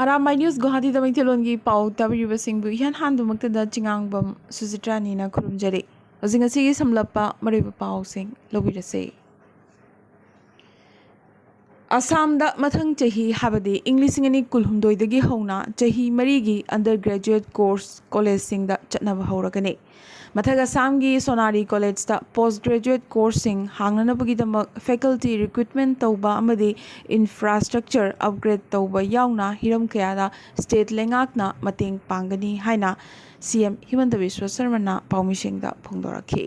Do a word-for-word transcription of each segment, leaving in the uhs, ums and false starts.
Arambai news ꯒꯨꯋꯥꯍꯥꯇꯤꯗ ꯃꯩꯇꯩꯂꯣꯟꯒꯤ ꯄꯥꯎ ꯇꯥꯕꯤꯔꯤꯕꯁꯤꯡꯕꯨ ꯏꯍꯥꯟ ꯍꯥꯟꯗꯨꯃꯛꯇꯗ ꯆꯤꯉꯥꯡꯕꯝ ꯁꯨꯖꯤꯇ꯭ꯔꯥꯅꯤꯅ ꯈꯨꯔꯨꯝꯖꯔꯤ꯫ ꯍꯧꯖꯤꯛ ꯉꯁꯤꯒꯤ ꯁꯝꯂꯞꯄ ꯃꯔꯨꯑꯣꯏꯕ ꯄꯥꯎꯁꯤꯡ ꯂꯧꯕꯤꯔꯁꯦ꯫ ꯑꯁꯥꯝꯗ ꯃꯊꯪ ꯆꯍꯤ, ꯍꯥꯏꯕꯗꯤ ꯏꯪ ꯂꯤꯁꯤꯡ ꯑꯅꯤ ꯀꯨꯟꯍꯨꯝꯗꯣꯏꯗꯒꯤ ꯍꯧꯅ ꯆꯍꯤ ꯃꯔꯤꯒꯤ undergraduate course ꯀꯣꯂꯦꯖꯁꯤꯡꯗ ꯆꯠꯅꯕ ꯍꯧꯔꯒꯅꯤ꯫ ꯃꯊꯛ ꯑꯁꯥꯝꯒꯤ ꯁꯣꯅꯥꯔꯤ ꯀꯣꯂꯦꯖꯇ post graduate courseꯁꯤꯡ ꯍꯥꯡꯅꯅꯕꯒꯤꯗꯃꯛ faculty recruitment ꯇꯧꯕ ꯑꯃꯗꯤ infrastructure upgrade ꯇꯧꯕ ꯌꯥꯎꯅ ꯍꯤꯔꯝ ꯀꯌꯥꯗ state ꯂꯩꯉꯥꯛꯅ ꯃꯇꯦꯡ ꯄꯥꯡꯒꯅꯤ ꯍꯥꯏꯅ ꯁꯤ ꯑꯦꯝ ꯍꯤꯃꯟꯇ ꯕꯤꯁ꯭ꯋ ꯁꯔꯃꯅ ꯄꯥꯎꯃꯤꯁꯤꯡꯗ ꯐꯣꯡꯗꯣꯔꯛꯈꯤ꯫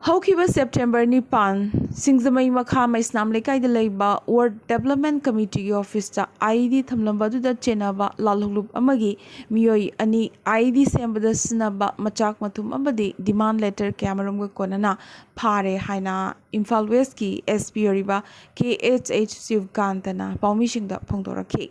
ꯍꯧꯈꯤꯕ ꯁꯦꯞꯇꯦꯝꯕꯔ ꯅꯤꯄꯥꯟ, ꯁꯤꯡꯖꯃꯩ ꯃꯈꯥ ꯃꯩꯁꯅꯥꯝ ꯂꯩꯀꯥꯏꯗ ꯂꯩꯕ ward development committeeꯒꯤ officeꯇ IED ꯊꯝꯂꯝꯕ ꯑꯗꯨꯗ ꯆꯦꯟꯅꯕ ꯂꯥꯜꯍꯧꯂꯨꯞ ꯑꯃꯒꯤ ꯃꯤꯑꯣꯏ ꯑꯅꯤ IED ꯁꯦꯝꯕꯗ ꯁꯤꯖꯤꯟꯅꯕ ꯃꯆꯥꯛ ꯃꯊꯨꯝ ꯑꯃꯗꯤ demand letter ꯀꯌꯥꯃꯔꯨꯝꯒ ꯀꯣꯟꯅꯅ ꯐꯥꯔꯦ ꯍꯥꯏꯅ ꯏꯝꯐꯥꯜ Westꯀꯤ SP ꯑꯣꯏꯔꯤꯕ KHH ꯁꯤꯕꯀꯥꯟꯇꯅ ꯄꯥꯎꯃꯤꯁꯤꯡꯗ ꯐꯣꯡꯗꯣꯔꯛꯈꯤ꯫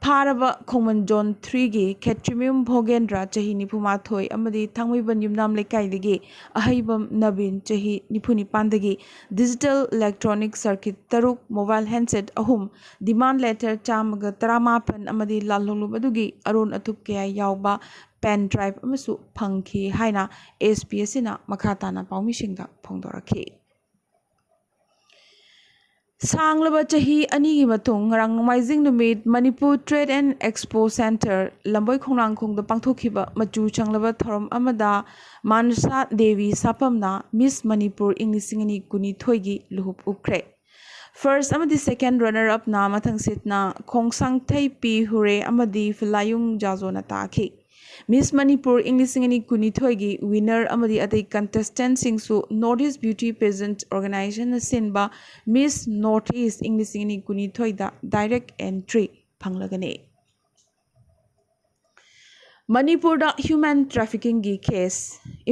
ꯐꯥꯔꯕ ꯈꯣꯡꯃꯟ Zone threeꯒꯤ ꯈꯦꯇ꯭ꯔꯤꯃꯌꯨꯝ ꯚꯣꯒꯦꯟꯗ꯭ꯔ, ꯆꯍꯤ ꯅꯤꯐꯨ ꯃꯥꯊꯣꯏ, ꯑꯃꯗꯤ ꯊꯥꯡꯃꯩꯕꯟ ꯌꯨꯝꯅꯥꯝ ꯂꯩꯀꯥꯏꯗꯒꯤ ꯑꯍꯩꯕꯝ ꯅꯕꯤꯟ, ꯆꯍꯤ ꯅꯤꯐꯨ ꯅꯤꯄꯥꯟꯗꯒꯤ digital electronic circuit ꯇꯔꯨꯛ, mobile handset ꯑꯍꯨꯝ, demand letter ꯆꯥꯝꯃꯒ ꯇꯔꯥꯃꯥꯄꯟ ꯑꯃꯗꯤ ꯂꯥꯜꯍꯧꯂꯨꯞ ꯑꯗꯨꯒꯤ ꯑꯔꯣꯟ ꯑꯊꯨꯞ ꯀꯌꯥ ꯌꯥꯎꯕ pen drive ꯑꯃꯁꯨ ꯐꯪꯈꯤ ꯍꯥꯏꯅ SP ꯑꯁꯤꯅ ꯃꯈꯥ ꯇꯥꯅ ꯄꯥꯎꯃꯤꯁꯤꯡꯗ ꯐꯣꯡꯗꯣꯔꯛꯈꯤ꯫ ꯁꯥꯡꯂꯕ ꯆꯍꯤ ꯑꯅꯤꯒꯤ ꯃꯇꯨꯡ ꯉꯔꯥꯡ ꯅꯣꯡꯃꯥꯏꯖꯤꯡ ꯅꯨꯃꯤꯠ Manipur Trade and Expo Centre ꯂꯝꯕꯣꯏ ꯈꯣꯡꯅꯥꯡꯈꯣꯡꯗ ꯄꯥꯡꯊꯣꯛꯈꯤꯕ ꯃꯆꯨ ꯁꯪꯂꯕ ꯊꯧꯔꯝ ꯑꯃꯗ ꯃꯥꯅꯁꯥ ꯗꯦꯕꯤ ꯁꯥꯄꯝꯅ Miss ꯃꯅꯤꯄꯨꯔ ꯏꯪ ꯂꯤꯁꯤꯡ ꯑꯅꯤ ꯀꯨꯟꯅꯤꯊꯣꯏꯒꯤ ꯂꯨꯍꯨꯞ ꯎꯞꯈ꯭ꯔꯦ꯫ First ꯑꯃꯗꯤ second runner upꯅ ꯃꯊꯪꯁꯤꯠꯅ ꯈꯣꯡꯁꯥꯡꯊꯩ ꯄꯤ ꯍꯨꯔꯦ ꯑꯃꯗꯤ ꯐꯤꯂꯥꯌꯨꯡ ꯖꯥꯖꯣꯅ ꯇꯥꯈꯤ꯫ Miss ꯃꯅꯤꯄꯨꯔ ꯏꯪ ꯂꯤꯁꯤꯡ ꯑꯅꯤ ꯀꯨꯟꯅꯤꯊꯣꯏꯒꯤ winner ꯑꯃꯗꯤ ꯑꯇꯩ contestantꯁꯤꯡꯁꯨ North East Beauty Pageant Organizationꯅ ꯁꯤꯟꯕ Miss North East ꯏꯪ ꯂꯤꯁꯤꯡ ꯑꯅꯤ ꯀꯨꯟꯅꯤꯊꯣꯏꯗ direct entry ꯐꯪꯂꯒꯅꯤ꯫ ꯃꯅꯤꯄꯨꯔꯗ human traffickingꯒꯤ case꯫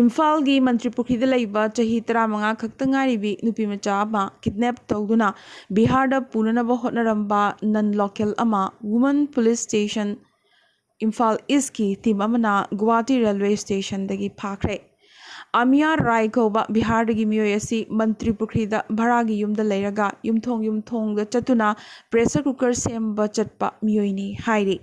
ꯏꯝꯐꯥꯜꯒꯤ ꯃꯟꯇ꯭ꯔꯤ ꯄꯨꯈ꯭ꯔꯤꯗ ꯂꯩꯕ ꯆꯍꯤ ꯇꯔꯥꯃꯉꯥ ꯈꯛꯇ ꯉꯥꯏꯔꯤꯕꯤ ꯅꯨꯄꯤ ꯃꯆꯥ ꯑꯃ kidnap ꯇꯧꯗꯨꯅ ꯕꯤꯍꯥꯔꯗ ꯄꯨꯅꯅꯕ ꯍꯣꯠꯅꯔꯝꯕ non local ꯑꯃ Women Police Station Imphal Eastꯀꯤ team ꯑꯃꯅ ꯒꯨꯋꯥꯍꯥꯇꯤ railway stationꯗꯒꯤ ꯐꯥꯈ꯭ꯔꯦ꯫ ꯑꯃꯤꯌꯥ ꯔꯥꯏ ꯀꯧꯕ ꯕꯤꯍꯥꯔꯗꯒꯤ ꯃꯤꯑꯣꯏ ꯑꯁꯤ ꯃꯟꯇ꯭ꯔꯤ ꯄꯨꯈ꯭ꯔꯤꯗ ꯚꯔꯥꯒꯤ ꯌꯨꯝꯗ ꯂꯩꯔꯒ ꯌꯨꯝꯊꯣꯡ ꯌꯨꯝꯊꯣꯡꯗ ꯆꯠꯇꯨꯅ pressure cooker ꯁꯦꯝꯕ ꯆꯠꯄ ꯃꯤꯑꯣꯏꯅꯤ ꯍꯥꯏꯔꯤ꯫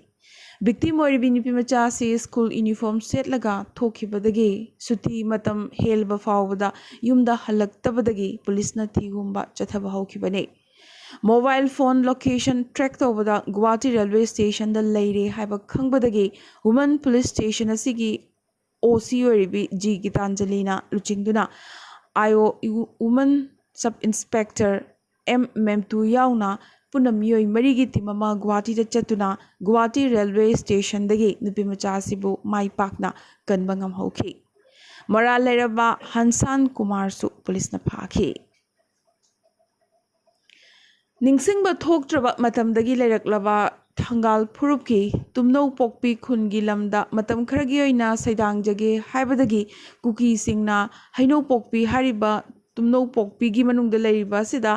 Victim ꯑꯣꯏꯔꯤꯕꯤ ꯅꯨꯄꯤꯃꯆꯥ ꯑꯁꯤ school uniform ꯁꯦꯠꯂꯒ ꯊꯣꯛꯈꯤꯕꯗꯒꯤ ꯁꯨꯇꯤ ꯃꯇꯝ ꯍꯦꯜꯕ ꯐꯥꯎꯕꯗ ꯌꯨꯝꯗ ꯍꯜꯂꯛꯇꯕꯗꯒꯤ ꯄꯨꯂꯤꯁꯅ ꯊꯤꯍꯨꯝꯕ ꯆꯠꯊꯕ ꯍꯧꯈꯤꯕꯅꯤ꯫ Mobile phone location track ꯇꯧꯕꯗ ꯒꯨꯋꯥꯍꯥꯇꯤ railway stationꯗ ꯂꯩꯔꯦ ꯍꯥꯏꯕ ꯈꯪꯕꯗꯒꯤ woman police station ꯑꯁꯤꯒꯤ OC ꯑꯣꯏꯔꯤꯕꯤ ꯖꯤ ꯒꯤꯇꯥꯟꯖꯂꯤꯅ ꯂꯨꯆꯤꯡꯗꯨꯅ IO woman sub inspector M Memtu ꯌꯥꯎꯅ ꯄꯨꯟꯅ ꯃꯤꯑꯣꯏ ꯃꯔꯤꯒꯤ team ꯑꯃ ꯒꯨꯋꯥꯍꯥꯇꯤꯗ ꯆꯠꯇꯨꯅ ꯒꯨꯋꯥꯍꯥꯇꯤ railway stationꯗꯒꯤ ꯅꯨꯄꯤꯃꯆꯥ ꯑꯁꯤꯕꯨ ꯃꯥꯏ ꯄꯥꯛꯅ ꯀꯟꯕ ꯉꯝꯍꯧꯈꯤ꯫ ꯃꯔꯥꯜ ꯂꯩꯔꯕ ꯍꯟꯁꯥꯟ ꯀꯨꯃꯥꯔꯁꯨ ꯄꯨꯂꯤꯁꯅ ꯐꯥꯈꯤ꯫ ꯅꯤꯡꯁꯤꯡꯕ ꯊꯣꯛꯇ꯭ꯔꯕ ꯃꯇꯝꯗꯒꯤ ꯂꯩꯔꯛꯂꯕ ꯊꯪꯒꯥꯜ ꯐꯨꯔꯨꯞꯀꯤ ꯇꯨꯝꯅꯧ ꯄꯣꯛꯄꯤ ꯈꯨꯟꯒꯤ ꯂꯝꯗ ꯃꯇꯝ ꯈꯔꯒꯤ ꯑꯣꯏꯅ ꯁꯩꯗꯥꯡꯖꯒꯦ ꯍꯥꯏꯕꯗꯒꯤ ꯀꯨꯀꯤꯁꯤꯡꯅ ꯍꯩꯅꯧ ꯄꯣꯛꯄꯤ ꯍꯥꯏꯔꯤꯕ ꯇꯨꯝꯅꯧ ꯄꯣꯛꯄꯤꯒꯤ ꯃꯅꯨꯡꯗ ꯂꯩꯔꯤꯕ ꯑꯁꯤꯗ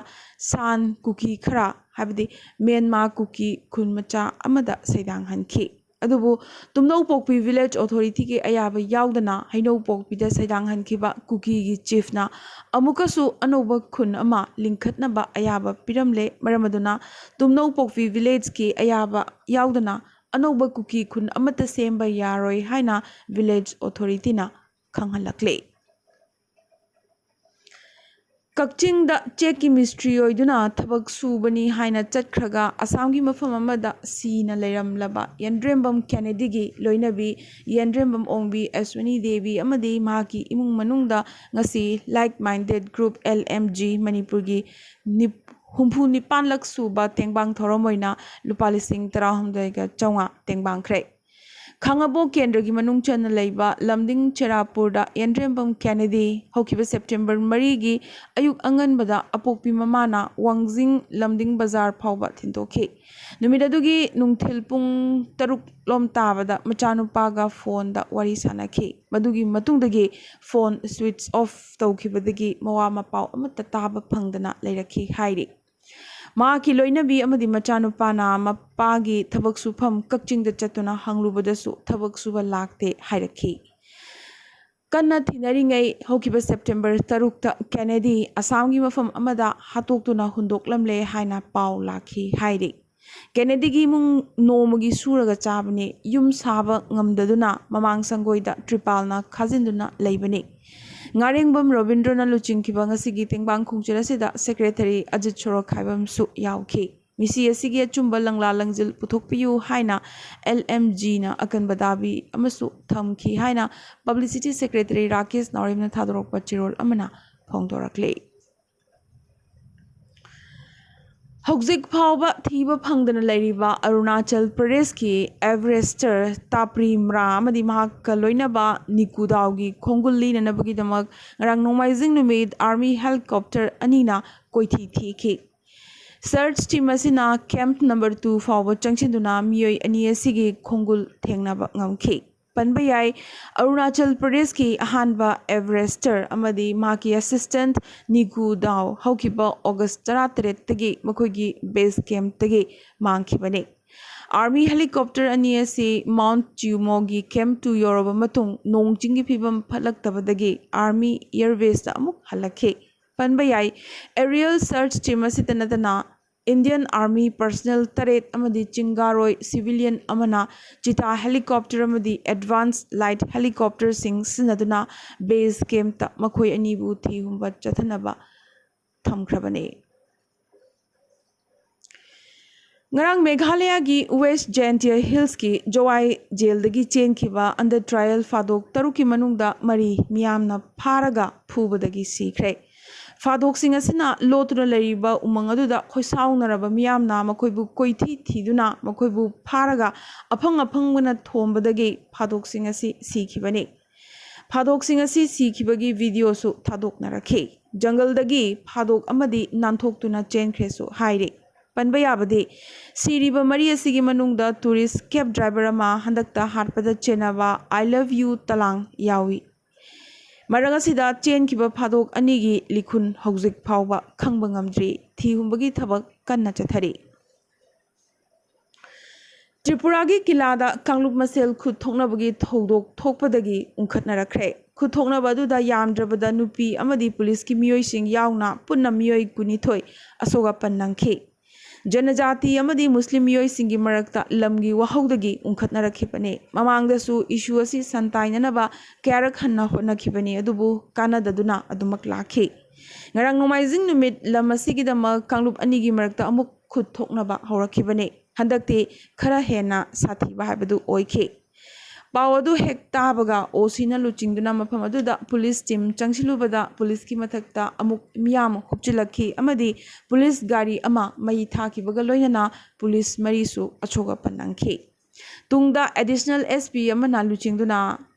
ꯁꯥꯟ ꯀꯨꯀꯤ ꯈꯔ, ꯍꯥꯏꯕꯗꯤ ꯃꯦꯟꯃꯥ ꯀꯨꯀꯤ ꯈꯨꯟ ꯃꯆꯥ ꯑꯃꯗ ꯁꯩꯗꯥꯡꯍꯟꯈꯤ꯫ ꯑꯗꯨꯕꯨ ꯇꯨꯝꯅꯧ ꯄꯣꯛꯄꯤ village authorityꯒꯤ ꯑꯌꯥꯕ ꯌꯥꯎꯗꯅ ꯍꯩꯅꯧ ꯄꯣꯛꯄꯤꯗ ꯁꯩꯗꯥꯡꯍꯟꯈꯤꯕ ꯀꯨꯀꯤꯒꯤ chiefꯅ ꯑꯃꯨꯛꯀꯁꯨ ꯑꯅꯧꯕ ꯈꯨꯟ ꯑꯃ ꯂꯤꯡꯈꯠꯅꯕ ꯑꯌꯥꯕ ꯄꯤꯔꯝꯂꯦ꯫ ꯃꯔꯝ ꯑꯗꯨꯅ ꯇꯨꯝꯅꯧ ꯄꯣꯛꯄꯤ villageꯀꯤ ꯑꯌꯥꯕ ꯌꯥꯎꯗꯅ ꯑꯅꯧꯕ ꯀꯨꯀꯤ ꯈꯨꯟ ꯑꯃꯠꯇ ꯁꯦꯝꯕ ꯌꯥꯔꯣꯏ ꯍꯥꯏꯅ village authorityꯅ ꯈꯪꯍꯜꯂꯛꯂꯦ꯫ ꯀꯛꯆꯤꯡꯗ ꯆꯦꯛꯀꯤ ꯃꯤꯁꯇ꯭ꯔꯤ ꯑꯣꯏꯗꯨꯅ ꯊꯕꯛ ꯁꯨꯕꯅꯤ ꯍꯥꯏꯅ ꯆꯠꯈ꯭ꯔꯒ ꯑꯁꯥꯝꯒꯤ ꯃꯐꯝ ꯑꯃꯗ ꯁꯤꯅ ꯂꯩꯔꯝꯂꯕ ꯌꯦꯟꯗ꯭ꯔꯦꯝꯕꯝ ꯀꯦꯅꯦꯗꯤꯒꯤ ꯂꯣꯏꯅꯕꯤ ꯌꯦꯟꯗ꯭ꯔꯦꯝꯕꯝ ꯑꯣꯡꯕꯤ ꯑꯦꯁ꯭ꯋꯤꯅꯤ ꯗꯦꯕꯤ ꯑꯃꯗꯤ ꯃꯍꯥꯛꯀꯤ ꯏꯃꯨꯡ ꯃꯅꯨꯡꯗ ꯉꯁꯤ Like Minded Group, LMG, ꯃꯅꯤꯄꯨꯔꯒꯤ ꯅꯤꯞ-, ꯍꯨꯝꯐꯨ ꯅꯤꯄꯥꯟꯂꯛ ꯁꯨꯕ ꯇꯦꯡꯕꯥꯡ ꯊꯧꯔꯝ ꯑꯣꯏꯅ ꯂꯨꯄꯥ ꯂꯤꯁꯤꯡ ꯇꯔꯥꯍꯨꯝꯗꯣꯏꯒ ꯆꯥꯝꯃꯉꯥ ꯇꯦꯡꯕꯥꯡꯈ꯭ꯔꯦ꯫ ꯈꯥꯉꯕꯣꯛ ꯀꯦꯟꯗ꯭ꯔꯒꯤ ꯃꯅꯨꯡ ꯆꯟꯅ ꯂꯩꯕ ꯂꯝꯗꯤꯡ ꯆꯦꯔꯥꯄꯨꯔꯗ ꯌꯦꯟꯗ꯭ꯔꯦꯝꯕꯝ ꯀꯦꯅꯦꯗꯤ ꯍꯧꯈꯤꯕ September ꯃꯔꯤꯒꯤ ꯑꯌꯨꯛ ꯑꯉꯟꯕꯗ ꯑꯄꯣꯛꯄꯤ ꯃꯃꯥꯅ ꯋꯥꯡꯖꯤꯡ ꯂꯝꯗꯤꯡ ꯕꯖꯥꯔ ꯐꯥꯎꯕ ꯊꯤꯟꯗꯣꯛꯈꯤ꯫ ꯅꯨꯃꯤꯠ ꯑꯗꯨꯒꯤ ꯅꯨꯡꯊꯤꯜ ꯄꯨꯡ ꯇꯔꯨꯛ ꯂꯣꯝ ꯇꯥꯕꯗ ꯃꯆꯥꯅꯨꯄꯥꯒ phoneꯗ ꯋꯥꯔꯤ ꯁꯥꯟꯅꯈꯤ꯫ ꯃꯗꯨꯒꯤ ꯃꯇꯨꯡꯗꯒꯤ phone switch off ꯇꯧꯈꯤꯕꯗꯒꯤ ꯃꯋꯥ ꯃꯄꯥꯎ ꯑꯃꯠꯇ ꯇꯥꯕ ꯐꯪꯗꯅ ꯂꯩꯔꯛꯈꯤ ꯍꯥꯏꯔꯤ꯫ ꯃꯍꯥꯛꯀꯤ ꯂꯣꯏꯅꯕꯤ ꯑꯃꯗꯤ ꯃꯆꯥꯅꯨꯄꯥꯅ ꯃꯄꯥꯒꯤ ꯊꯕꯛ ꯁꯨꯐꯝ ꯀꯛꯆꯤꯡꯗ ꯆꯠꯇꯨꯅ ꯍꯪꯂꯨꯕꯗꯁꯨ ꯊꯕꯛ ꯁꯨꯕ ꯂꯥꯛꯇꯦ ꯍꯥꯏꯔꯛꯈꯤ꯫ ꯀꯟꯅ ꯊꯤꯅꯔꯤꯉꯩ ꯍꯧꯈꯤꯕ ꯁꯦꯞꯇꯦꯝꯕꯔ ꯇꯔꯨꯛꯇ ꯀꯦꯅꯦꯗꯤ ꯑꯁꯥꯝꯒꯤ ꯃꯐꯝ ꯑꯃꯗ ꯍꯥꯠꯇꯣꯛꯇꯨꯅ ꯍꯨꯟꯗꯣꯛꯂꯝꯂꯦ ꯍꯥꯏꯅ ꯄꯥꯎ ꯂꯥꯛꯈꯤ ꯍꯥꯏꯔꯤ꯫ ꯀꯦꯅꯦꯗꯤꯒꯤ ꯏꯃꯨꯡ ꯅꯣꯡꯃꯒꯤ ꯁꯨꯔꯒ ꯆꯥꯕꯅꯤ꯫ ꯌꯨꯝ ꯁꯥꯕ ꯉꯝꯗꯗꯨꯅ ꯃꯃꯥꯡ ꯁꯪꯒꯣꯏꯗ ꯇ꯭ꯔꯤꯄꯥꯜꯅ ꯈꯥꯖꯤꯟꯗꯨꯅ ꯂꯩꯕꯅꯤ꯫ ꯉꯥꯔꯦꯡꯕꯝ ꯔꯕꯤꯟꯗ꯭ꯔꯅ ꯂꯨꯆꯤꯡꯈꯤꯕ ꯉꯁꯤꯒꯤ ꯇꯦꯡꯕꯥꯡ ꯈꯣꯡꯆꯠ ꯑꯁꯤꯗ ꯁꯦꯀ꯭ꯔꯦꯇꯔꯤ ꯑꯖꯤꯠ ꯁꯣꯔꯣꯛꯈꯥꯏꯕꯝꯁꯨ ꯌꯥꯎꯈꯤ꯫ ꯃꯤꯁꯤ ꯑꯁꯤꯒꯤ ꯑꯆꯨꯝꯕ ꯂꯪꯂꯥ ꯂꯪꯖꯤꯜ ꯄꯨꯊꯣꯛꯄꯤꯌꯨ ꯍꯥꯏꯅ ꯑꯦꯜ ꯑꯦꯝ ꯖꯤꯅ ꯑꯀꯟꯕ ꯗꯥꯕꯤ ꯑꯃꯁꯨ ꯊꯝꯈꯤ ꯍꯥꯏꯅ ꯄꯕ꯭ꯂꯤꯁꯤꯇꯤ ꯁꯦꯀ꯭ꯔꯦꯇꯔꯤ ꯔꯥꯀꯦꯁ ꯅꯥꯎꯔꯦꯝꯅ ꯊꯥꯗꯣꯔꯛꯄ ꯆꯦꯔꯣꯜ ꯑꯃꯅ ꯐꯣꯡꯗꯣꯔꯛꯂꯤ꯫ ꯍꯧꯖꯤꯛ ꯐꯥꯎꯕ ꯊꯤꯕ ꯐꯪꯗꯅ ꯂꯩꯔꯤꯕ ꯑꯔꯨꯅꯥꯆꯜ ꯄ꯭ꯔꯗꯦꯁꯀꯤ ꯑꯦꯚꯔꯦꯁꯇꯔ ꯇꯥꯄ꯭ꯔꯤ ꯃ꯭ꯔꯥ ꯑꯃꯗꯤ ꯃꯍꯥꯛꯀ ꯂꯣꯏꯅꯕ ꯅꯤꯀꯨꯗꯥꯎꯒꯤ ꯈꯣꯡꯒꯨꯜ ꯂꯤꯅꯅꯕꯒꯤꯗꯃꯛ ꯉꯔꯥꯡ ꯅꯣꯡꯃꯥꯏꯖꯤꯡ ꯅꯨꯃꯤꯠ ꯑꯥꯔꯃꯤ ꯍꯦꯂꯤꯀꯣꯞꯇꯔ ꯑꯅꯤꯅ ꯀꯣꯏꯊꯤ ꯊꯤꯈꯤ꯫ ꯁꯔꯆ ꯇꯤꯝ ꯑꯁꯤꯅ ꯀꯦꯝꯞ ꯅꯝꯕꯔ ꯇꯨ ꯐꯥꯎꯕ ꯆꯪꯁꯤꯟꯗꯨꯅ ꯃꯤꯑꯣꯏ ꯑꯅꯤ ꯑꯁꯤꯒꯤ ꯈꯣꯡꯒꯨꯜ ꯊꯦꯡꯅꯕ ꯉꯝꯈꯤ꯫ ꯄꯟꯕ ꯌꯥꯏ, ꯑꯔꯨꯅꯥꯆꯜ ꯄ꯭ꯔꯗꯦꯁꯀꯤ ꯑꯍꯥꯟꯕ ꯑꯦꯚꯔꯦꯁꯇꯔ ꯑꯃꯗꯤ ꯃꯍꯥꯛꯀꯤ ꯑꯦꯁꯤꯁꯇꯦꯟꯠ ꯅꯤꯀꯨ ꯗꯥꯎ ꯍꯧꯈꯤꯕ ꯑꯣꯒꯁ ꯇꯔꯥꯇꯔꯦꯠꯇꯒꯤ ꯃꯈꯣꯏꯒꯤ ꯕꯦꯁ ꯀꯦꯝꯞꯇꯒꯤ ꯃꯥꯡꯈꯤꯕꯅꯤ꯫ ꯑꯥꯔꯃꯤ ꯍꯦꯂꯤꯀꯣꯞꯇꯔ ꯑꯅꯤ ꯑꯁꯤ ꯃꯥꯎꯟꯠ ꯆꯤꯎꯃꯣꯒꯤ ꯀꯦꯝꯞ ꯇꯨ ꯌꯧꯔꯕ ꯃꯇꯨꯡ ꯅꯣꯡ ꯆꯤꯡꯒꯤ ꯐꯤꯕꯝ ꯐꯠꯂꯛꯇꯕꯗꯒꯤ ꯑꯥꯔꯃꯤ ꯑꯦꯌꯔꯕꯦꯁꯇ ꯑꯃꯨꯛ ꯍꯜꯂꯛꯈꯤ꯫ ꯄꯟꯕ ꯌꯥꯏ, ꯑꯦꯔꯤꯌꯦꯜ ꯁꯔꯆ ꯇꯤꯝ ꯑꯁꯤꯇ ꯅꯠꯇꯅ ꯏꯟꯗꯤꯌꯟ ꯑꯥꯔꯃꯤ ꯄꯔꯁꯅꯦꯜ ꯇꯔꯦꯠ ꯑꯃꯗꯤ ꯆꯤꯡꯒꯥꯔꯣꯏ ꯁꯤꯚꯤꯂꯤꯌꯟ ꯑꯃꯅ ꯆꯤꯇꯥ ꯍꯦꯂꯤꯀꯣꯞꯇꯔ ꯑꯃꯗꯤ ꯑꯦꯗꯚꯥꯟꯁ ꯂꯥꯏꯠ ꯍꯦꯂꯤꯀꯣꯞꯇꯔꯁꯤꯡ ꯁꯤꯖꯤꯟꯅꯗꯨꯅ ꯕꯦꯁ ꯀꯦꯝꯞꯇ ꯃꯈꯣꯏ ꯑꯅꯤꯕꯨ ꯊꯤꯍꯨꯝꯕ ꯆꯠꯊꯅꯕ ꯊꯝꯈ꯭ꯔꯕꯅꯤ꯫ ꯉꯔꯥꯡ ꯃꯦꯘꯥꯂꯌꯥꯒꯤ ꯋꯦꯁ ꯖꯌꯦꯟꯇꯤꯌꯥ ꯍꯤꯜꯁꯀꯤ ꯖꯣꯋꯥꯏ ꯖꯦꯜꯗꯒꯤ ꯆꯦꯟꯈꯤꯕ ꯑꯟꯗꯔ ꯇ꯭ꯔꯥꯌꯦꯜ ꯐꯥꯗꯣꯛ ꯇꯔꯨꯛꯀꯤ ꯃꯅꯨꯡꯗ ꯃꯔꯤ ꯃꯤꯌꯥꯝꯅ ꯐꯥꯔꯒ ꯐꯨꯕꯗꯒꯤ ꯁꯤꯈ꯭ꯔꯦ꯫ ꯐꯥꯗꯣꯛꯁꯤꯡ ꯑꯁꯤꯅ ꯂꯣꯠꯇꯨꯅ ꯂꯩꯔꯤꯕ ꯎꯃꯪ ꯑꯗꯨꯗ ꯈꯣꯏꯁꯥꯎꯅꯔꯕ ꯃꯤꯌꯥꯝꯅ ꯃꯈꯣꯏꯕꯨ ꯀꯣꯏꯊꯤ ꯊꯤꯗꯨꯅ ꯃꯈꯣꯏꯕꯨ ꯐꯥꯔꯒ ꯑꯐꯪ ꯑꯐꯪꯕꯅ ꯊꯣꯝꯕꯗꯒꯤ ꯐꯥꯗꯣꯛꯁꯤꯡ ꯑꯁꯤ ꯁꯤꯈꯤꯕꯅꯤ꯫ ꯐꯥꯗꯣꯛꯁꯤꯡ ꯑꯁꯤ ꯁꯤꯈꯤꯕꯒꯤ ꯚꯤꯗꯤꯑꯣꯁꯨ ꯊꯥꯗꯣꯛꯅꯔꯛꯈꯤ꯫ ꯖꯪꯒꯜꯗꯒꯤ ꯐꯥꯗꯣꯛ ꯑꯃꯗꯤ ꯅꯥꯟꯊꯣꯛꯇꯨꯅ ꯆꯦꯟꯈ꯭ꯔꯦꯁꯨ ꯍꯥꯏꯔꯤ꯫ ꯄꯟꯕ ꯌꯥꯕꯗꯤ, ꯁꯤꯔꯤꯕ ꯃꯔꯤ ꯑꯁꯤꯒꯤ ꯃꯅꯨꯡꯗ ꯇꯨꯔꯤꯁ ꯀꯦꯕ ꯗ꯭ꯔꯥꯏꯚꯔ ꯑꯃ ꯍꯟꯗꯛꯇ ꯍꯥꯠꯄꯗ ꯆꯦꯟꯅꯕ "I love you" ꯇꯂꯥꯡ ꯌꯥꯎꯏ꯫ ꯃꯔꯛ ꯑꯁꯤꯗ ꯆꯦꯟꯈꯤꯕ ꯐꯥꯗꯣꯛ ꯑꯅꯤꯒꯤ ꯂꯤꯈꯨꯟ ꯍꯧꯖꯤꯛ ꯐꯥꯎꯕ ꯈꯪꯕ ꯉꯝꯗ꯭ꯔꯤ꯫ ꯊꯤꯍꯨꯝꯕꯒꯤ ꯊꯕꯛ ꯀꯟꯅ ꯆꯠꯊꯔꯤ꯫ ꯇ꯭ꯔꯤꯄꯨꯔꯥꯒꯤ ꯀꯤꯂꯥꯗ ꯀꯥꯡꯂꯨꯞ ꯃꯁꯦꯜ ꯈꯨꯠ ꯊꯣꯛꯅꯕꯒꯤ ꯊꯧꯗꯣꯛ ꯊꯣꯛꯄꯗꯒꯤ ꯎꯪꯈꯠꯅꯔꯛꯈ꯭ꯔꯦ꯫ ꯈꯨꯠ ꯊꯣꯛꯅꯕ ꯑꯗꯨꯗ ꯌꯥꯝꯗ꯭ꯔꯕꯗ ꯅꯨꯄꯤ ꯑꯃꯗꯤ ꯄꯨꯂꯤꯁꯀꯤ ꯃꯤꯑꯣꯏꯁꯤꯡ ꯌꯥꯎꯅ ꯄꯨꯟꯅ ꯃꯤꯑꯣꯏ ꯀꯨꯟꯅꯤꯊꯣꯏ ꯑꯁꯣꯛ ꯑꯄꯟ ꯅꯪꯈꯤ꯫ ꯖꯅꯖꯥꯇꯤ ꯑꯃꯗꯤ ꯃꯨꯁꯂꯤꯝ ꯃꯤꯑꯣꯏꯁꯤꯡꯒꯤ ꯃꯔꯛꯇ ꯂꯝꯒꯤ ꯋꯥꯍꯧꯗꯒꯤ ꯎꯪꯈꯠꯅꯔꯛꯈꯤꯕꯅꯤ꯫ ꯃꯃꯥꯡꯗꯁꯨ ꯏꯁꯨ ꯑꯁꯤ ꯁꯟꯇꯥꯏꯅꯅꯕ ꯀꯌꯥꯔꯛ ꯍꯟꯅ ꯍꯣꯠꯅꯈꯤꯕꯅꯤ, ꯑꯗꯨꯕꯨ ꯀꯥꯟꯅꯗꯗꯨꯅ ꯑꯗꯨꯃꯛ ꯂꯥꯛꯈꯤ꯫ ꯉꯔꯥꯡ ꯅꯣꯡꯃꯥꯏꯖꯤꯡ ꯅꯨꯃꯤꯠ ꯂꯝ ꯑꯁꯤꯒꯤꯗꯃꯛ ꯀꯥꯡꯂꯨꯞ ꯑꯅꯤꯒꯤ ꯃꯔꯛꯇ ꯑꯃꯨꯛ ꯈꯨꯠ ꯊꯣꯛꯅꯕ ꯍꯧꯔꯛꯈꯤꯕꯅꯤ꯫ ꯍꯟꯗꯛꯇꯤ ꯈꯔ ꯍꯦꯟꯅ ꯁꯥꯊꯤꯕ ꯍꯥꯏꯕꯗꯨ ꯑꯣꯏꯈꯤ꯫ ꯄꯥꯎ ꯑꯗꯨ ꯍꯦꯛ ꯇꯥꯕꯒ ꯑꯣ ꯁꯤꯅ ꯂꯨꯆꯤꯡꯗꯨꯅ ꯃꯐꯝ ꯑꯗꯨꯗ ꯄꯨꯂꯤꯁ ꯇꯤꯝ ꯆꯪꯁꯤꯜꯂꯨꯕꯗ ꯄꯨꯂꯤꯁꯀꯤ ꯃꯊꯛꯇ ꯑꯃꯨꯛ ꯃꯤꯌꯥꯝ ꯍꯨꯞꯆꯤꯜꯂꯛꯈꯤ ꯑꯃꯗꯤ ꯄꯨꯂꯤꯁ ꯒꯥꯔꯤ ꯑꯃ ꯃꯩ ꯊꯥꯈꯤꯕꯒ ꯂꯣꯏꯅꯅ ꯄꯨꯂꯤꯁ ꯃꯔꯤꯁꯨ ꯑꯁꯣꯛ ꯑꯄꯟ ꯅꯪꯈꯤ꯫ ꯇꯨꯡꯗ ꯑꯦꯗꯤꯁꯅꯦꯜ ꯑꯦꯁ ꯄꯤ ꯑꯃꯅ ꯂꯨꯆꯤꯡꯗꯨꯅ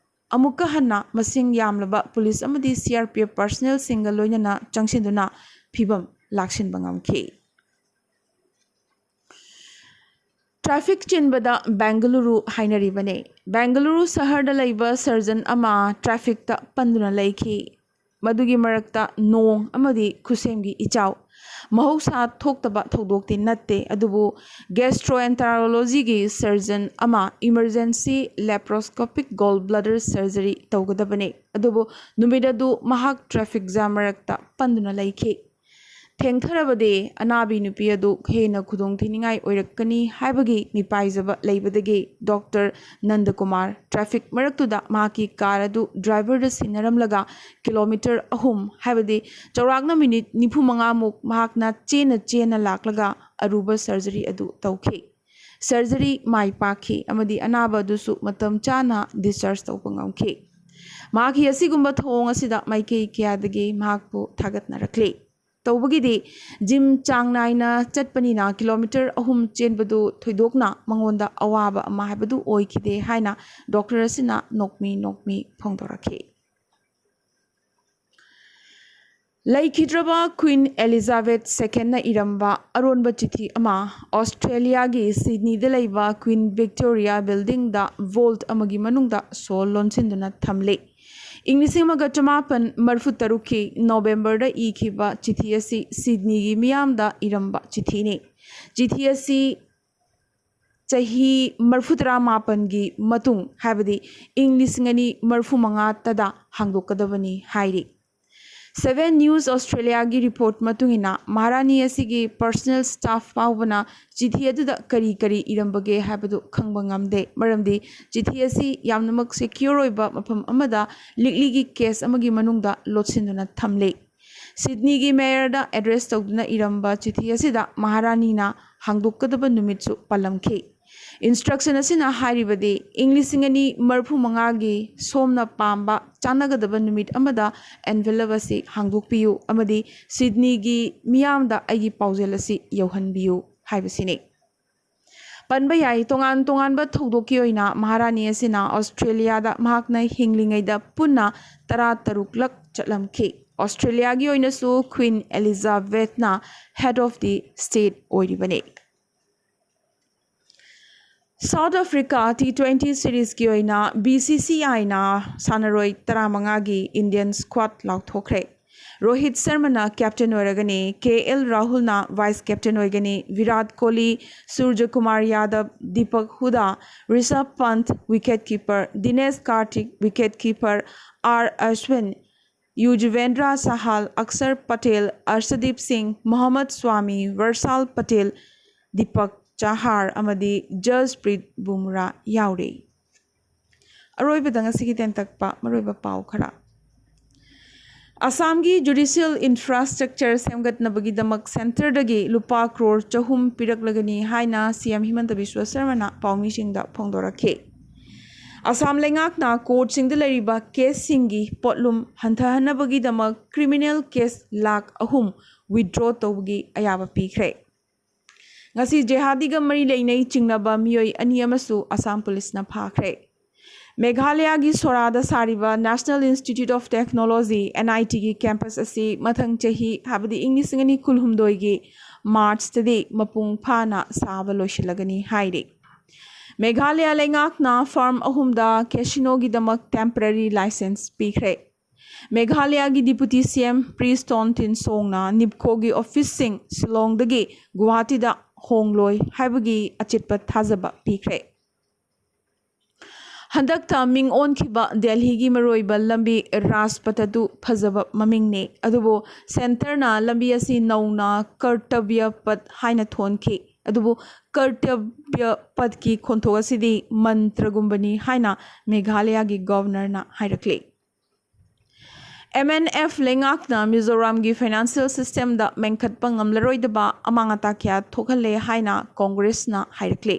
ꯑꯃꯨꯛꯀ ꯍꯟꯅ ꯃꯁꯤꯡ ꯌꯥꯝꯂꯕ ꯄꯨꯂꯤꯁ ꯑꯃꯗꯤ ꯁꯤ ꯑꯥꯔ ꯄꯤ ꯑꯦꯐ ꯄꯥꯔꯁꯅꯦꯜꯁꯤꯡꯒ ꯂꯣꯏꯅꯅ ꯆꯪꯁꯤꯟꯗꯨꯅ ꯐꯤꯕꯝ ꯂꯥꯛꯁꯤꯟꯕ ꯉꯝꯈꯤ꯫ ꯇ꯭ꯔꯥꯐꯤꯛ ꯆꯤꯟꯕꯗ ꯕꯦꯡꯒꯂꯨꯔꯨ ꯍꯥꯏꯅꯔꯤꯕꯅꯤ꯫ ꯕꯦꯡꯒꯂꯨꯔꯨ ꯁꯍꯔꯗ ꯂꯩꯕ ꯁꯔꯖꯟ ꯑꯃ ꯇ꯭ꯔꯥꯐꯤꯛꯇ ꯄꯟꯗꯨꯅ ꯂꯩꯈꯤ꯫ ꯃꯗꯨꯒꯤ ꯃꯔꯛꯇ ꯅꯣꯡ ꯑꯃꯗꯤ ꯈꯨꯠꯁꯦꯝꯒꯤ ꯏꯆꯥꯎ꯫ ꯃꯍꯧꯁꯥ ꯊꯣꯛꯇꯕ ꯊꯧꯗꯣꯛꯇꯤ ꯅꯠꯇꯦ, ꯑꯗꯨꯕꯨ ꯒꯦꯁꯇ꯭ꯔꯣꯑꯦꯟꯇꯔꯣꯂꯣꯖꯤꯒꯤ ꯁꯔꯖꯟ ꯑꯃ ꯏꯃꯔꯖꯦꯟꯁꯤ ꯂꯦꯄ꯭ꯔꯣꯁꯀꯣꯄꯤꯛ ꯒꯣꯜ ꯕ꯭ꯂꯗꯔ ꯁꯔꯖꯔꯤ ꯇꯧꯒꯗꯕꯅꯤ꯫ ꯑꯗꯨꯕꯨ ꯅꯨꯃꯤꯠ ꯑꯗꯨ ꯃꯍꯥꯛ ꯇ꯭ꯔꯥꯐꯤꯛ ꯖꯥꯝ ꯃꯔꯛꯇ ꯄꯟꯗꯨꯅ ꯂꯩꯈꯤ꯫ ꯊꯦꯡꯊꯔꯕꯗꯤ ꯑꯅꯥꯕꯤ ꯅꯨꯄꯤ ꯑꯗꯨ ꯍꯦꯟꯅ ꯈꯨꯗꯣꯡꯊꯤꯅꯤꯡꯉꯥꯏ ꯑꯣꯏꯔꯛꯀꯅꯤ ꯍꯥꯏꯕꯒꯤ ꯃꯤꯄꯥꯏꯖꯕ ꯂꯩꯕꯗꯒꯤ ꯗꯣꯛꯇꯔ ꯅꯟꯗꯀꯨꯃꯥꯔ ꯇ꯭ꯔꯥꯐꯤꯛ ꯃꯔꯛꯇꯨꯗ ꯃꯍꯥꯛꯀꯤ ꯀꯥꯔ ꯑꯗꯨ ꯗ꯭ꯔꯥꯏꯚꯔꯗ ꯁꯤꯟꯅꯔꯝꯂꯒ ꯀꯤꯂꯣꯃꯤꯇꯔ ꯑꯍꯨꯝ, ꯍꯥꯏꯕꯗꯤ ꯆꯥꯎꯔꯥꯛꯅ ꯃꯤꯅꯤꯠ ꯅꯤꯐꯨ ꯃꯉꯥꯃꯨꯛ ꯃꯍꯥꯛꯅ ꯆꯦꯟꯅ ꯆꯦꯟꯅ ꯂꯥꯛꯂꯒ ꯑꯔꯨꯕ ꯁꯔꯖꯔꯤ ꯑꯗꯨ ꯇꯧꯈꯤ꯫ ꯁꯔꯖꯔꯤ ꯃꯥꯏ ꯄꯥꯛꯈꯤ ꯑꯃꯗꯤ ꯑꯅꯥꯕ ꯑꯗꯨꯁꯨ ꯃꯇꯝ ꯆꯥꯅ ꯗꯤꯁꯆꯥꯔꯖ ꯇꯧꯕ ꯉꯝꯈꯤ꯫ ꯃꯍꯥꯛꯀꯤ ꯑꯁꯤꯒꯨꯝꯕ ꯊꯧꯑꯣꯡ ꯑꯁꯤꯗ ꯃꯥꯏꯀꯩ ꯀꯌꯥꯗꯒꯤ ꯃꯍꯥꯛꯄꯨ ꯊꯥꯒꯠꯅꯔꯛꯂꯤ꯫ ꯇꯧꯕꯒꯤꯗꯤ ꯖꯤꯝ ꯆꯥꯡ ꯅꯥꯏꯅ ꯆꯠꯄꯅꯤꯅ ꯀꯤꯂꯣꯃꯤꯇꯔ ꯑꯍꯨꯝ ꯆꯦꯟꯕꯗꯨ ꯊꯣꯏꯗꯣꯛꯅ ꯃꯉꯣꯟꯗ ꯑꯋꯥꯕ ꯑꯃ ꯍꯥꯏꯕꯗꯨ ꯑꯣꯏꯈꯤꯗꯦ ꯍꯥꯏꯅ ꯗꯣꯛꯇꯔ ꯑꯁꯤꯅ ꯅꯣꯛꯃꯤ ꯅꯣꯛꯃꯤ ꯐꯣꯡꯗꯣꯔꯛꯈꯤ꯫ ꯂꯩꯈꯤꯗ꯭ꯔꯕ ꯀ꯭ꯋꯤꯟ ꯑꯦꯂꯤꯖꯥꯕꯦꯊ ꯁꯦꯀꯦꯟꯅ ꯏꯔꯝꯕ ꯑꯔꯣꯟꯕ ꯆꯤꯊꯤ ꯑꯃ ꯑꯣꯁꯇ꯭ꯔꯦꯂꯤꯌꯥꯒꯤ ꯁꯤꯗꯅꯤꯗ ꯂꯩꯕ ꯀ꯭ꯋꯤꯟ ꯚꯤꯛꯇꯣꯔꯤꯌꯥ ꯕꯤꯜꯗꯤꯡꯗ ꯚꯣꯜꯠ ꯑꯃꯒꯤ ꯃꯅꯨꯡꯗ ꯁꯣ ꯂꯣꯟꯁꯤꯟꯗꯨꯅ ꯊꯝꯂꯤ꯫ ꯏꯪ ꯂꯤꯁꯤꯡ ꯑꯃꯒ ꯆꯃꯥꯄꯟ ꯃꯔꯤꯐꯨ ꯇꯔꯨꯛꯀꯤ ꯅꯣꯕꯦꯝꯕꯔꯗ ꯏꯈꯤꯕ ꯆꯤꯊꯤ ꯑꯁꯤ ꯁꯤꯗꯅꯤꯒꯤ ꯃꯤꯌꯥꯝꯗ ꯏꯔꯝꯕ ꯆꯤꯊꯤꯅꯤ꯫ ꯆꯤꯊꯤ ꯑꯁꯤ ꯆꯍꯤ ꯃꯔꯤꯐꯨꯇꯔꯥ ꯃꯥꯄꯟꯒꯤ ꯃꯇꯨꯡ, ꯍꯥꯏꯕꯗꯤ ꯏꯪ ꯂꯤꯁꯤꯡ ꯑꯅꯤ ꯃꯔꯤꯐꯨ ꯃꯉꯥ ꯇꯗ ꯍꯥꯡꯗꯣꯛꯀꯗꯕꯅꯤ ꯍꯥꯏꯔꯤ꯫ ꯁꯚꯦꯟ ꯅ꯭ꯌꯨꯁ ꯑꯣꯁꯇ꯭ꯔꯦꯂꯤꯌꯥꯒꯤ ꯔꯤꯄꯣꯔꯠ ꯃꯇꯨꯡ ꯏꯟꯅ, ꯃꯍꯥꯔꯥꯅꯤ ꯑꯁꯤꯒꯤ ꯄꯔꯁꯅꯦꯜ ꯁ꯭ꯇꯥꯐ ꯐꯥꯎꯕꯅ ꯆꯤꯊꯤ ꯑꯗꯨꯗ ꯀꯔꯤ ꯀꯔꯤ ꯏꯔꯝꯕꯒꯦ ꯍꯥꯏꯕꯗꯨ ꯈꯪꯕ ꯉꯝꯗꯦ, ꯃꯔꯝꯗꯤ ꯆꯤꯊꯤ ꯑꯁꯤ ꯌꯥꯝꯅꯃꯛ ꯁꯦꯀ꯭ꯌꯣꯔ ꯑꯣꯏꯕ ꯃꯐꯝ ꯑꯃꯗ ꯂꯤꯛꯂꯤꯒꯤ ꯀꯦꯁ ꯑꯃꯒꯤ ꯃꯅꯨꯡꯗ ꯂꯣꯠꯁꯤꯟꯗꯨꯅ ꯊꯝꯂꯤ꯫ ꯁꯤꯗꯅꯤꯒꯤ ꯃꯦꯌꯔꯗ ꯑꯦꯗ꯭ꯔꯦꯁ ꯇꯧꯗꯨꯅ ꯏꯔꯝꯕ ꯆꯤꯊꯤ ꯑꯁꯤꯗ ꯃꯍꯥꯔꯥꯅꯤꯅ ꯍꯥꯡꯗꯣꯛꯀꯗꯕ ꯅꯨꯃꯤꯠꯁꯨ ꯄꯜꯂꯝꯈꯤ꯫ ꯏꯟꯁꯇ꯭ꯔꯛꯁꯟ ꯑꯁꯤꯅ ꯍꯥꯏꯔꯤꯕꯗꯤ, ꯏꯪ ꯂꯤꯁꯤꯡ ꯑꯅꯤ ꯃꯔꯤꯐꯨ ꯃꯉꯥꯒꯤ ꯁꯣꯝꯅ ꯄꯥꯝꯕ ꯆꯥꯟꯅꯒꯗꯕ ꯅꯨꯃꯤꯠ ꯑꯃꯗ ꯑꯦꯟꯚꯦꯂꯞ ꯑꯁꯤ ꯍꯥꯡꯗꯣꯛꯄꯤꯌꯨ ꯑꯃꯗꯤ ꯁꯤꯗꯅꯤꯒꯤ ꯃꯤꯌꯥꯝꯗ ꯑꯩꯒꯤ ꯄꯥꯎꯖꯦꯜ ꯑꯁꯤ ꯌꯧꯍꯟꯕꯤꯌꯨ ꯍꯥꯏꯕꯁꯤꯅꯤ꯫ ꯄꯟꯕ ꯌꯥꯏ, ꯇꯣꯉꯥꯟ ꯇꯣꯉꯥꯟꯕ ꯊꯧꯗꯣꯛꯀꯤ ꯑꯣꯏꯅ ꯃꯍꯥꯔꯥꯅꯤ ꯑꯁꯤꯅ ꯑꯣꯁꯇ꯭ꯔꯦꯂꯤꯌꯥꯗ ꯃꯍꯥꯛꯅ ꯍꯤꯡꯂꯤꯉꯩꯗ ꯄꯨꯟꯅ ꯇꯔꯥꯇꯔꯨꯛꯂꯛ ꯆꯠꯂꯝꯈꯤ꯫ ꯑꯣꯁꯇ꯭ꯔꯦꯂꯤꯌꯥꯒꯤ ꯑꯣꯏꯅꯁꯨ ꯀ꯭ꯋꯤꯟ ꯑꯦꯂꯤꯖꯥꯕꯦꯊꯅ ꯍꯦꯗ ꯑꯣꯐ ꯗꯤ ꯁ꯭ꯇꯦꯠ ꯑꯣꯏꯔꯤꯕꯅꯤ꯫ ꯁꯥꯎꯠ ꯑꯐ꯭ꯔꯤꯀꯥ ꯇꯤ ꯇ꯭ꯋꯦꯟꯇꯤ ꯁꯤꯔꯤꯖꯀꯤ ꯑꯣꯏꯅ ꯕꯤ ꯁꯤ ꯁꯤ ꯑꯥꯏꯅ ꯁꯥꯟꯅꯔꯣꯏ ꯇꯔꯥꯃꯉꯥꯒꯤ ꯏꯟꯗꯤꯌꯟ ꯁ꯭ꯀ꯭ꯋꯥꯗ ꯂꯥꯎꯊꯣꯛꯈ꯭ꯔꯦ꯫ ꯔꯣꯍꯤꯠ ꯁꯔꯃꯅ ꯀꯦꯞꯇꯦꯟ ꯑꯣꯏꯔꯒꯅꯤ, ꯀꯦ ꯑꯦꯜ ꯔꯥꯍꯨꯜꯅ ꯚꯥꯏꯁ ꯀꯦꯞꯇꯦꯟ ꯑꯣꯏꯒꯅꯤ, Virat Kohli, Suraj Kumar Yadav, Deepak Hooda, Rishabh Pant wicket keeper, Dinesh Karthik wicket keeper, R Ashwin, Yuzvendra Chahal, Axar Patel, Arshdeep Singh, Mohammad swami, ꯚꯔꯁꯥꯜ Patel, Deepak ꯆꯍꯥꯔ ꯑꯃꯗꯤ ꯖꯁꯄ꯭ꯔꯤꯠ ꯕꯨꯝꯔꯥ ꯌꯥꯎꯔꯤ꯫ ꯑꯔꯣꯏꯕꯗ ꯉꯁꯤꯒꯤ ꯇꯦꯟꯇꯛꯄ ꯃꯔꯨꯑꯣꯏꯕ ꯄꯥꯎ ꯈꯔ꯫ ꯑꯁꯥꯝꯒꯤ ꯖꯨꯗꯤꯁꯤꯌꯦꯜ ꯏꯟꯐ꯭ꯔꯥꯁ꯭ꯇ꯭ꯔꯛꯆꯔ ꯁꯦꯝꯒꯠꯅꯕꯒꯤꯗꯃꯛ ꯁꯦꯟꯇꯔꯗꯒꯤ ꯂꯨꯄꯥ ꯀ꯭ꯔꯣꯔ ꯆꯍꯨꯝ ꯄꯤꯔꯛꯂꯒꯅꯤ ꯍꯥꯏꯅ ꯁꯤ ꯑꯦꯝ ꯍꯤꯃꯟꯇ ꯕꯤꯁ꯭ꯋ ꯁꯔꯃꯅ ꯄꯥꯎꯃꯤꯁꯤꯡꯗ ꯐꯣꯡꯗꯣꯔꯛꯈꯤ꯫ ꯑꯁꯥꯝ ꯂꯩꯉꯥꯛꯅ ꯀꯣꯔꯠꯁꯤꯡꯗ ꯂꯩꯔꯤꯕ ꯀꯦꯁꯁꯤꯡꯒꯤ ꯄꯣꯠꯂꯨꯝ ꯍꯟꯊꯍꯟꯅꯕꯒꯤꯗꯃꯛ ꯀ꯭ꯔꯤꯃꯤꯅꯦꯜ ꯀꯦꯁ ꯂꯥꯈ ꯑꯍꯨꯝ ꯋꯤꯗ꯭ꯔꯣ ꯇꯧꯕꯒꯤ ꯑꯌꯥꯕ ꯄꯤꯈ꯭ꯔꯦ꯫ ꯉꯁꯤ ꯖꯦꯍꯥꯗꯤꯒ ꯃꯔꯤ ꯂꯩꯅꯩ ꯆꯤꯡꯅꯕ ꯃꯤꯑꯣꯏ ꯑꯅꯤ ꯑꯃꯁꯨ ꯑꯁꯥꯝ ꯄꯨꯂꯤꯁꯅ ꯐꯥꯈ꯭ꯔꯦ꯫ ꯃꯦꯘꯥꯂꯌꯥꯒꯤ ꯁꯣꯔꯥꯗ ꯁꯥꯔꯤꯕ National Institute of Technology, N I ꯇꯤꯒꯤ ꯀꯦꯝꯄꯁ ꯑꯁꯤ ꯃꯊꯪ ꯆꯍꯤ, ꯍꯥꯏꯕꯗꯤ ꯏꯪ ꯂꯤꯁꯤꯡ ꯑꯅꯤ ꯀꯨꯟꯍꯨꯝꯗꯣꯏꯒꯤ ꯃꯥꯔꯆꯇꯗꯤ ꯃꯄꯨꯡ ꯐꯥꯅ ꯁꯥꯕ ꯂꯣꯏꯁꯤꯜꯂꯒꯅꯤ ꯍꯥꯏꯔꯤ꯫ ꯃꯦꯘꯥꯂꯌꯥ ꯂꯩꯉꯥꯛꯅ ꯐꯥꯔꯝ ꯑꯍꯨꯝꯗ ꯀꯦꯁꯤꯅꯣꯒꯤꯗꯃꯛ ꯇꯦꯝꯄꯔꯔꯤ ꯂꯥꯏꯁꯦꯟꯁ ꯄꯤꯈ꯭ꯔꯦ꯫ ꯃꯦꯘꯥꯂꯌꯥꯒꯤ ꯗꯤꯄꯨꯇꯤ ꯁꯤ ꯑꯦꯝ ꯄ꯭ꯔꯤꯁꯇꯣꯟ ꯇꯤꯟꯁꯣꯡꯅ ꯅꯤꯞꯀꯣꯒꯤ ꯑꯣꯐꯤꯁꯁꯤꯡ ꯁꯤꯂꯣꯡꯗꯒꯤ ꯒꯨꯋꯥꯍꯥꯇꯤꯗ ꯍꯣꯡꯂꯣꯏ ꯍꯥꯏꯕꯒꯤ ꯑꯆꯦꯠꯄ ꯊꯥꯖꯕ ꯄꯤꯈ꯭ꯔꯦ꯫ ꯍꯟꯗꯛꯇ ꯃꯤꯡ ꯑꯣꯟꯈꯤꯕ ꯗꯦꯜꯍꯤꯒꯤ ꯃꯔꯨꯑꯣꯏꯕ ꯂꯝꯕꯤ ꯔꯥꯖꯄꯊ ꯑꯗꯨ ꯐꯖꯕ ꯃꯃꯤꯡꯅꯤ, ꯑꯗꯨꯕꯨ ꯁꯦꯟꯇꯔꯅ ꯂꯝꯕꯤ ꯑꯁꯤ ꯅꯧꯅ ꯀꯔꯇꯕ꯭ꯌ ꯄꯊ ꯍꯥꯏꯅ ꯊꯣꯟꯈꯤ꯫ ꯑꯗꯨꯕꯨ ꯀꯔꯇꯕ꯭ꯌ ꯄꯊꯀꯤ ꯈꯣꯟꯊꯣꯛ ꯑꯁꯤꯗꯤ ꯃꯟꯇ꯭ꯔꯒꯨꯝꯕꯅꯤ ꯍꯥꯏꯅ ꯃꯦꯘꯥꯂꯌꯥꯒꯤ ꯒꯣꯚꯔꯅꯔꯅ ꯍꯥꯏꯔꯛꯂꯤ꯫ ꯑꯦꯝ ꯑꯦꯟ ꯑꯦꯐ ꯂꯩꯉꯥꯛꯅ ꯃꯤꯖꯣꯔꯥꯝꯒꯤ ꯐꯥꯏꯅꯥꯟꯁꯤꯌꯦꯜ ꯁꯤꯁꯇꯦꯝꯗ ꯃꯦꯟꯈꯠꯄ ꯉꯝꯂꯔꯣꯏꯗꯕ ꯑꯃꯥꯡ ꯑꯇꯥ ꯀꯌꯥ ꯊꯣꯛꯍꯜꯂꯦ ꯍꯥꯏꯅ ꯀꯣꯡꯒ꯭ꯔꯦꯁꯅ ꯍꯥꯏꯔꯛꯂꯤ꯫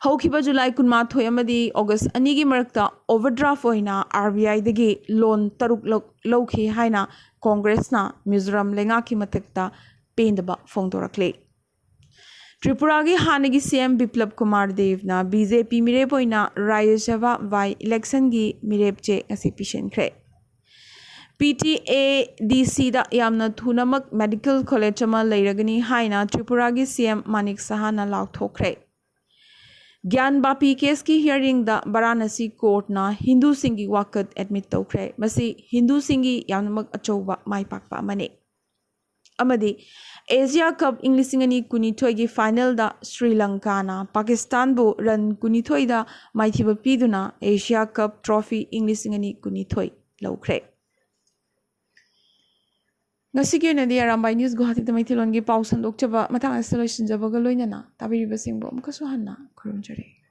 ꯍꯧꯈꯤꯕ ꯖꯨꯂꯥꯏ ꯀꯨꯟꯃꯥꯊꯣꯏ ꯑꯃꯗꯤ ꯑꯣꯒꯁ ꯑꯅꯤꯒꯤ ꯃꯔꯛꯇ ꯑꯣꯚꯔꯗ꯭ꯔꯥꯐ ꯑꯣꯏꯅ ꯑꯥꯔ ꯕꯤ ꯑꯥꯏꯗꯒꯤ ꯂꯣꯟ ꯇꯔꯨꯛ ꯂꯧ-, ꯂꯧꯈꯤ ꯍꯥꯏꯅ ꯀꯣꯡꯒ꯭ꯔꯦꯁꯅ ꯃꯤꯖꯣꯔꯥꯝ ꯂꯩꯉꯥꯛꯀꯤ ꯃꯊꯛꯇ ꯄꯦꯟꯗꯕ ꯐꯣꯡꯗꯣꯔꯛꯂꯤ꯫ ꯇ꯭ꯔꯤꯄꯨꯔꯥꯒꯤ ꯍꯥꯟꯅꯒꯤ ꯁꯤ ꯑꯦꯝ ꯕꯤꯄ꯭ꯂꯕ ꯀꯨꯃꯥꯔ ꯗꯦꯕꯅ ꯕꯤ ꯖꯦ ꯄꯤ ꯃꯤꯔꯦꯞ ꯑꯣꯏꯅ ꯔꯥꯖ꯭ꯌ ꯁꯚꯥ ꯕꯥꯏ ꯏꯂꯦꯛꯁꯟꯒꯤ ꯃꯤꯔꯦꯞ ꯆꯦ ꯉꯁꯤ ꯄꯤꯁꯤꯟꯈ꯭ꯔꯦ꯫ ꯄꯤ ꯇꯤ ꯑꯦ ꯗꯤ ꯁꯤꯗ ꯌꯥꯝꯅ ꯊꯨꯅꯃꯛ ꯃꯦꯗꯤꯀꯦꯜ ꯀꯣꯂꯦꯖ ꯑꯃ ꯂꯩꯔꯒꯅꯤ ꯍꯥꯏꯅ ꯇ꯭ꯔꯤꯄꯨꯔꯥꯒꯤ ꯁꯤ ꯑꯦꯝ ꯃꯥꯅꯤꯛ ꯁꯍꯥꯅ ꯂꯥꯎꯊꯣꯛꯈ꯭ꯔꯦ꯫ ꯒ꯭ꯌꯥꯟ ꯕꯥꯄꯤ ꯀꯦꯁꯀꯤ ꯍꯤꯌꯔꯤꯡꯗ ꯕꯔꯥꯅꯁꯤ ꯀꯣꯔꯠꯅ ꯍꯤꯟꯗꯨꯁꯤꯡꯒꯤ ꯋꯥꯀꯠ ꯑꯦꯗꯃꯤꯠ ꯇꯧꯈ꯭ꯔꯦ꯫ ꯃꯁꯤ ꯍꯤꯟꯗꯨꯁꯤꯡꯒꯤ ꯌꯥꯝꯅꯃꯛ ꯑꯆꯧꯕ ꯃꯥꯏ ꯄꯥꯛꯄ ꯑꯃꯅꯤ꯫ ꯑꯃꯗꯤ ꯑꯦꯁꯤꯌꯥ ꯀꯞ ꯏꯪ ꯂꯤꯁꯤꯡ ꯑꯅꯤ ꯀꯨꯟꯅꯤꯊꯣꯏꯒꯤ ꯐꯥꯏꯅꯦꯜꯗ ꯁ꯭ꯔꯤ ꯂꯪꯀꯥꯅ ꯄꯥꯀꯤꯁꯇꯥꯟꯕꯨ ꯔꯟ ꯀꯨꯟꯅꯤꯊꯣꯏꯗ ꯃꯥꯏꯊꯤꯕ ꯄꯤꯗꯨꯅ ꯑꯦꯁꯤꯌꯥ ꯀꯞ ꯇ꯭ꯔꯣꯐꯤ ꯏꯪ ꯂꯤꯁꯤꯡ ꯑꯅꯤ ꯀꯨꯟꯅꯤꯊꯣꯏ ꯂꯧꯈ꯭ꯔꯦ꯫ ꯉꯁꯤꯒꯤ ꯑꯣꯏꯅꯗꯤ ꯑꯔꯥꯝꯕꯥꯏ ꯅ꯭ꯌꯨꯁ ꯒꯨꯋꯥꯍꯥꯇꯤꯗ ꯃꯩꯇꯩꯂꯣꯟꯒꯤ ꯄꯥꯎ ꯁꯟꯗꯣꯛꯆꯕ ꯃꯇꯥꯡ ꯑꯁꯤꯗ ꯂꯣꯏꯁꯤꯟꯖꯕꯒ ꯂꯣꯏꯅꯅ ꯇꯥꯕꯤꯔꯤꯕꯁꯤꯡꯕꯨ ꯑꯃꯨꯛꯀꯁꯨ ꯍꯟꯅ ꯈꯨꯔꯨꯝꯖꯔꯤ꯫